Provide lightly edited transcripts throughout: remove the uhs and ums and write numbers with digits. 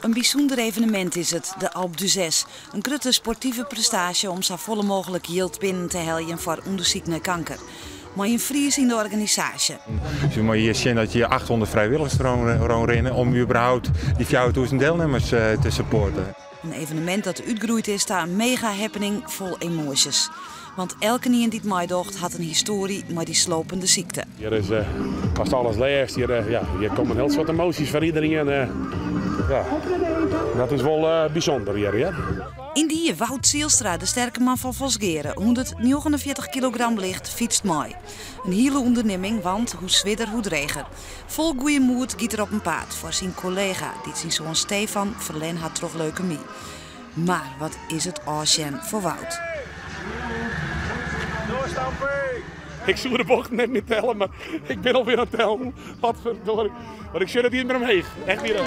In bysûnder evenemint is it, de Alpe d'HuZes. In grutte sportive prestaasje om safolle mooglik jild binnen te heljen foar ûndersyk nei kanker. Mei in Fries yn de organisaasje. Dus je moatte hjir sjen dat je 800 frijwilligers rûnrinne om überhaupt dy 4000 dielnimmers te supporten. In evenemint dat útgroeid is ta in mega-happening fol emoasjes. Want elkenien dy't meidocht hat in histoarje mei dy slopende sykte. Hjir is hast alles lêst. Hjir, ja, hjir komme in hiel soad emoasjes foar iderien. Ja, dat is wol bysûnder hjir, hear. Yndie, Wout Zijlstra, de sterke man fan Folsgeare, 149 kilogram licht, fytst mei. In hiele ûndernimming, want hoe swierder hoe dreger. Fol goede moed giet er op 'en paad foar syn kollega, dy't syn soan Stefan ferlern hat troch leukemy. Mar wat is it ôfsjen foar Wout? Ik soe de bochten net mear telle, mar ik bin alwer oan it tellen. Wat ferdorie. Want ik sjoch it net mear omheech. Echt wier.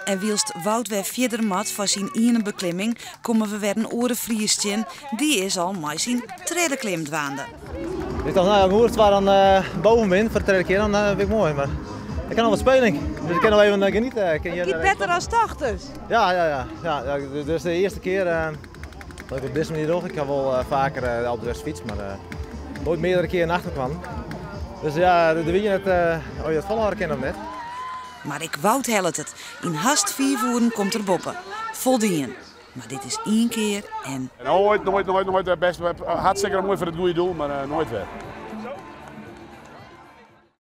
En wylst Wout wer fierder moat foar syn iene beklimming, komme we wer in oare Fries tsjin. Dy is al mei syn tredde klim dwaande. Ik tocht, no, as ik oer twa dan boven bin foar de tredde kear, dan bin ik moai. Mar ik ha noch wat speling, dus ik kin noch even genieten. Ik kin hjir Giet better as tocht dus? Ja, ja, ja. Ja, ja, dit is de earste kear dat ik op dizze manier doch. Ik ha wol faker de Alpe d'Huez fytst, mar noait meardere kearen achter kwam. Dus ja, dan wit je net of je it folhâlde kin of net. Mar ek Wout hellet it. Yn hast 5 oeren komt er boppe. Foldien. Mar dit is ien kear en. Noait, noait, noait, noait wer. Best, hartstikke moai foar it goede doel, mar noait wer.